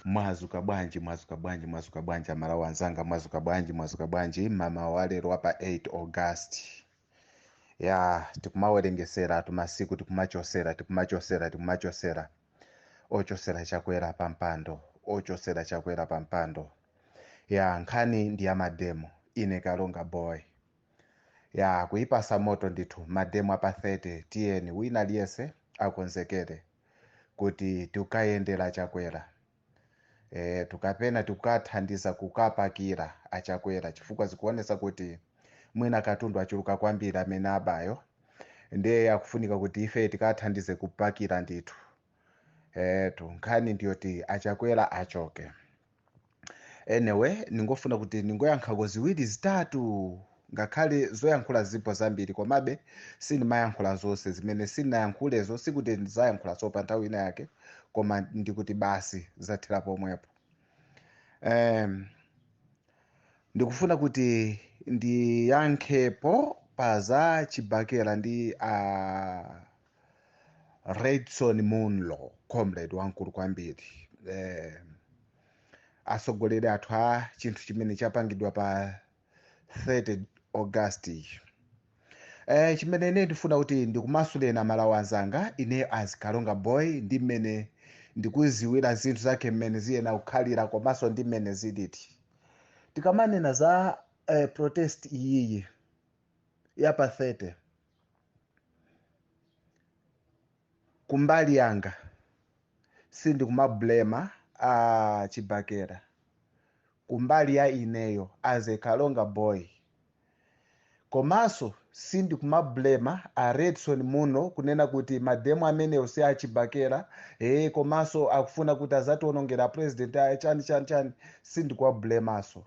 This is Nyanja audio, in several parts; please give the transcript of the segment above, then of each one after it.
Mwazuka bwanji, mwazuka bwanji, mwazuka bwanji, Amalawi anzanga? Mwazuka bwanji, mwazuka bwanji mama walero wa pa 8 August? Ya, tikumawerengesera tumasiku, tikumachosera, tikumachosera, tikumachosera, ochosera Chakwera pampando, ochosera Chakwera pampando. Ya, nkhani ndi ya mademo. Ine Kalonga Boy, ya, kuipasa moto ndithu mademo apa 30. Tiyeni wina aliyese akonzekere kuti tikayendera Chakwera, tukapena tukathandiza kukapakira aChakwera, chifukwa zikuonesa kuti mwina katundu achuluka kwambiri amene abayo, ndiye akufunika kuti ife tikathandize kupakira ndithu. Etu, nkhani ndiyoti aChakwera achoke. Anyway, ningofuna kuti ningoyankhako ziwiri zitatu, ngakhale zoyankhula zipo zambiri, komabe sindimayankhula zonse. Zimene sindinayankhulezo sikuti ndizayankhula pa nthawi ina yake, koma ndikuti basi zathera pomwepo. Ndikufuna kuti ndiyankhepo pa za Chibakera ndi Redson Munlo, comrade wamkulu kwambiri, atsogoleri athu a chinthu chimene chapangidwa pa 30 August. Chimene ine ndifuna kuti ndikumasuleni, Amalawi anzanga, ine as Kalonga Boy, ndi mmene ndikuziwira zinthu zake, mmene ziyena kukhalira, komanso ndi mmene ziliti. Tikamanena za protest iyiyi ya pa 30, kumbali yanga sindikumablema a Chibakera, kumbali ya ineyo as a Kalonga Boy, komanso sindikumablema a Redson Munlo kunena kuti mademo amenewo si aChibakera, komanso akufuna kuti azationongera president, a chani chani chani, sindikuwablemaso.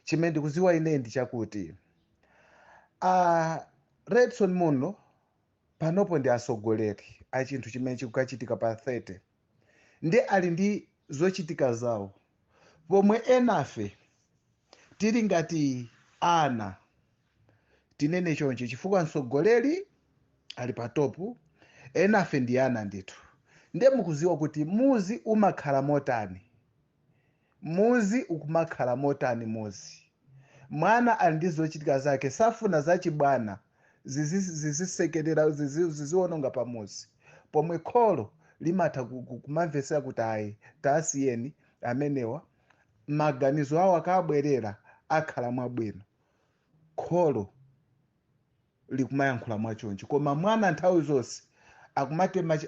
Chimene ndikuziwa ine ndi chakuti a Redson Munlo panopo ndi atsogoleri a chinthu chimene chikukachitika pa 30, ndi ali ndi zochitika zawo, pomwe enafe tili ngati ana, tinene choncho, chifukwa mtsogoleri ali pa top, enafe ndi ana ndithu. Ndiye mukuziwa kuti muzi umakhala motani, muzi ukumakhala motani. Muzi mwana ali ndi zochitika zake, safuna zachibwana zizisekerera, ziziwononga pamuzi, pomwe kholo limatha kumamvesera kuti ayi, tasiyeni amenewa, maganizo awo akabwerera akhala mwabwino. Kholo likumayankhula mwachoncho, koma mwana nthawi zonse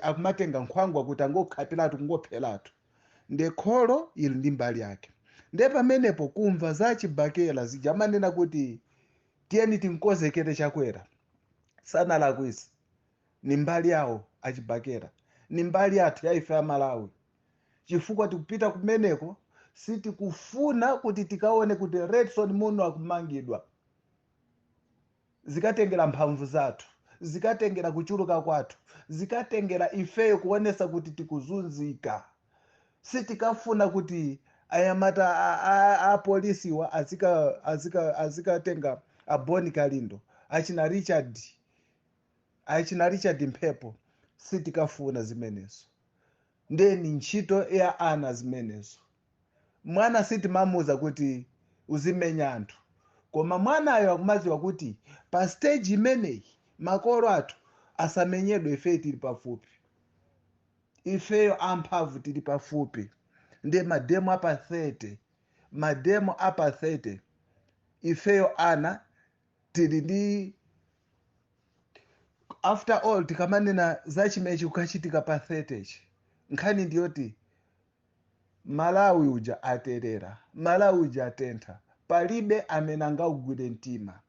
akumatenga nkhwangwa kuti angokhapiratu, kungopheratu. Nde kholo ili ndi mbali yake. Nde pamenepo kumva za Chibakera zija amanena kuti tiyeni tinkozekere Chakwera, sanalakwisa. Ni mbali yawo aChibakera, ni mbali yathu ya ife Amalawi, chifukwa tikupita kumeneko sitikufuna kuti tikaone kuti Redson Munlo akumangidwa. Zikatengera mphamvu zathu, zikatengera kuchuluka kwathu, zikatengera ifeyo kuonesa kuti tikuzunzika. Sitikafuna kuti anyamata apolisiwa azikatenga aboni Kalindo, achina Richard, achina Richard Mphepo. Sitikafuna zimenezo. Ndeni ntchito ya ana zimenezo. Mwana sitimamuza kuti uzimenya anthu, koma mwanayo akumaziwa kuti pa stage imeneyi makolo athu asamenyedwe, ife tili pafupi, ifeyo amphamvu tili pafupi. Ndiye mademo apa 30, mademo apa 30, ifeyo ana tili ndi, after all, tikamanena za chimene chikukachitika pa 30 chi, nkhani ndiyoti Malawi uja aterera, Malawi uja atentha. Palibe amene angaugwire mtima,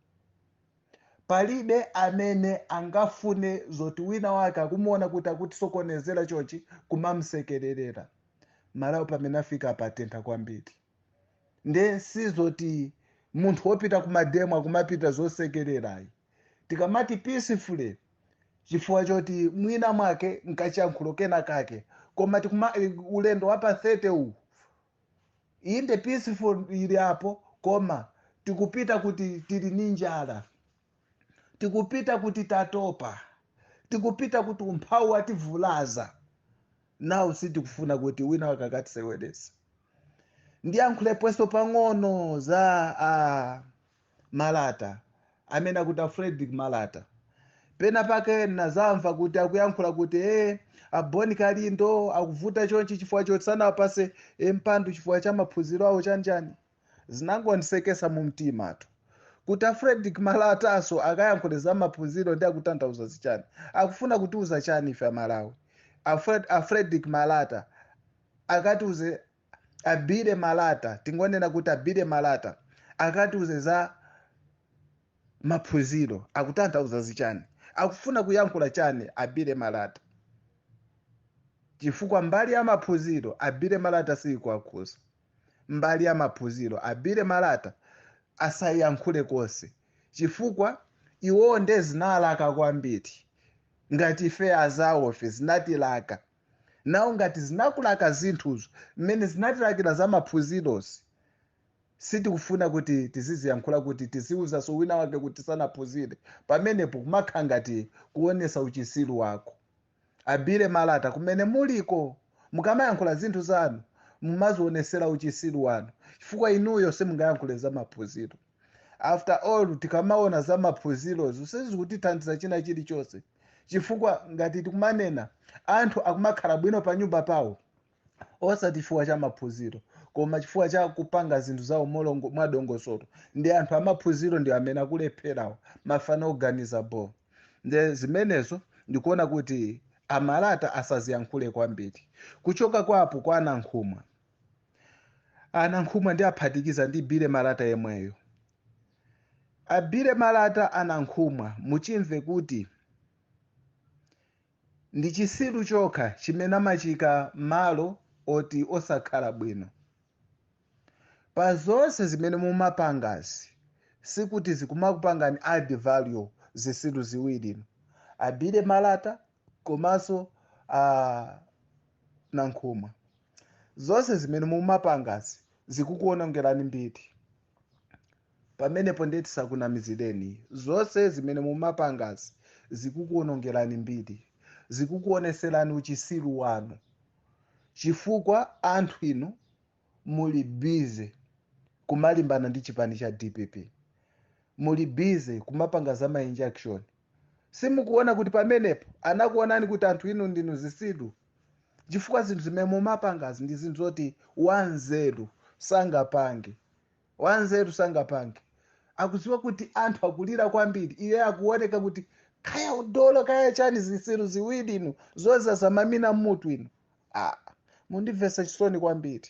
palibe amene angafune zoti wina wake akumuona kuti akutisokonezera chonchi kumamsekererera. Malawi pamene afika apatentha kwambiri. Nde sizoti munthu wopita kumademo akumapita zosekererayi. Tikamati peacefully, chifukwa choti mwina mwake nkachiyankhulo kena kake, koma tikuma ulendo wa pa 30 uwu, inde, peaceful ili apo, koma tikupita kuti tili ni njala, tikupita kuti tatopa, tikupita kuti umphawi wativulaza nawo. Sitikufuna kuti wina wakakatiseweresa. Ndiyankhuleponso pang'ono za Malata amene akuti a Frederick Malata. Pena pake nazamva kuti akuyankhula kuti aboni Kalindo akuvuta chonchi chifukwa choti sanawapase mpando chifukwa cha maphunziro awo chanjani. Zinangondisekesa mu mtimatu kuti a Frederick Malataso akayankhule za maphunziro ndi akutanthauza zichani, akufuna kutiuza chani ife Amalawi? A Frederick Malata akatiuze, abile Malata, tingonena kuti abile Malata akatiuze za maphunziro akutanthauza zichani, akufuna kuyankhula chani abile Malata? Chifukwa mbali ya maphunziro abile Malata sikuakhuza. Mbali ya maphunziro abile Malata asayankhule konse, chifukwa iwowo nde zinalaka kwambiri. Ngati ife azawofe zinatilaka nawo, ngati zinakulaka zinthuzo mmene zinatilakira za maphunzirozi, sitikufuna kuti tiziziyankhula, kuti tiziwuzanso wina wake kuti sanaphunzire. Pamenepo kumakhala ngati kuonesa uchisiru wako. Abile Malata, kumene muliko, mukamayankhula zinthu zanu mumazionesera uchisiru wanu, chifukwa inuyo simungayankhule za maphunziro. After all, tikamaona za maphunzirozo sizikutithandiza china chilichonse, chifukwa ngati tikumanena anthu akumakhala bwino pa nyumba pawo, osati chifukwa cha maphunziro koma chifukwa cha kupanga zinthu zawo mwadongosolo. Ndi anthu amaphunziro ndi amene akulepherawo mafana oganiza bo. Nde zimenezo ndikuona kuti amalata asaziyankhule kwambiri. Kuchoka kwapo kwa anankhumwa, anankhumwa ndi aphatikiza ndi Bile Malata yemweyo. Abile Malata, anankhumwa, muchimve kuti ndi chisiru chokha chimene amachika malo oti osakhala bwino. Pa zonse zimene mumapangazi, sikuti zikumakupangani add value. Zisiru ziwiri ino, abile Malata komanso nankhumwa, zonse zimene mumapangazi zikukuonongerani mbiri. Pamenepo ndiye tisakunamizireni, zonse zimene mumapangazi zikukuonongerani mbiri, zikukuoneserani uchisiru wanu, chifukwa anthu inu muli busy kumalimbana ndi chipani cha DPP, muli busy kumapanga za ma injection. Simukuona kuti pamenepo anakuonani kuti anthu inu ndinu zisiru? Chifukwa zinthu zimene mumapangazi ndi zinthu zoti wanzeru sangapange, wanzeru sangapange. Akudziwa kuti anthu akulira kwambiri, iye akuoneka kuti kaya udolo kaya chani. Zisiru ziwiri inu zozaza mamina mmutu inu. Ah, mundimvetsa chisoni kwambiri.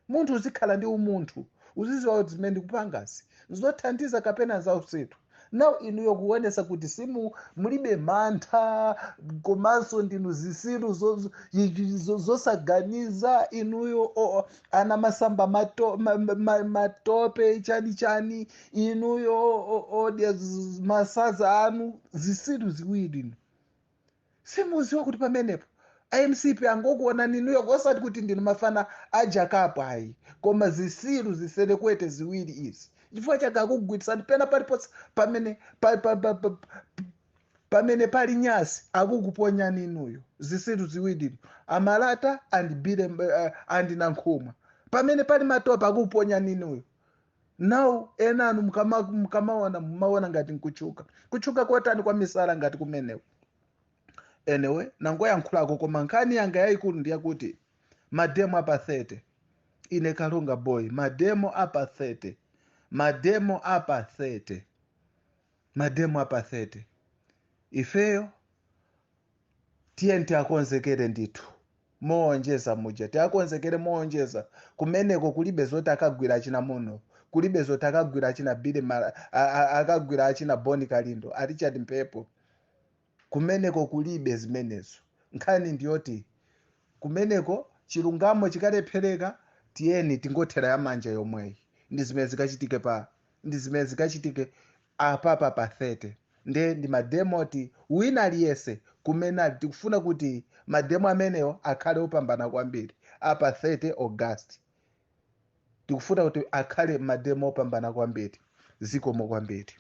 Munthu uzikhala ndi umunthu, uziziwa kuti zimene ndikupangazi zothandiza kapena zausiru. Now inuyo kuonesa kuti simu mulibe mantha, komanso ndinu zisiru zosaganiza inuyo. Ana masamba matope chani chani inuyo, odya masaza anu. Zisiru ziwiri inu, simuziwa kuti pamenepo MCP angokuona ninuyo, osati kuti ndinu mafana ajakapo ayi, koma zisiru ziserekwete ziwiri izi, chifukwa chake akugwirisani pena paliponse pamene pamene pali nyasi akukuponyani inuyo. Zisiru ziwiri, amalata and bile and nankhumwa, pamene pali matope akukuponyani inuyo. Now enanu mukamaona mumaona ngati nkuchuka. Kuchuka kotani kwa misala ngati kumeneko? Anyway, nangoyankhulako, koma nkhani yanga yayikulu ndiyakuti mademo apa 30, ine Kalonga Boy, mademo apa 30, mademo apa 30, mademo apa 30, ifeyo tiye tiakonzekere ndithu moonjeza muja, tiakonzekere moonjeza. Kumeneko kulibe zoti akagwira achina muno, kulibe zoti akagwira achina Bile, akagwira achina Boni Kalindo, a Richard Mphepo. Kumeneko kulibe zimenezo. Nkhani ndiyoti kumeneko chilungamo chikalephereka, tiyeni tingothera yamanja yomweyi. Ndi zimene zikachitike pa, ndi zimene zikachitike apapa pa 30. Nde ndi mademo oti wina aliyense kumene ali, tikufuna kuti mademo amenewo akhale opambana kwambiri. Apa 30August tikufuna kuti akhale mademo opambana kwambiri. Zikomo kwambiri.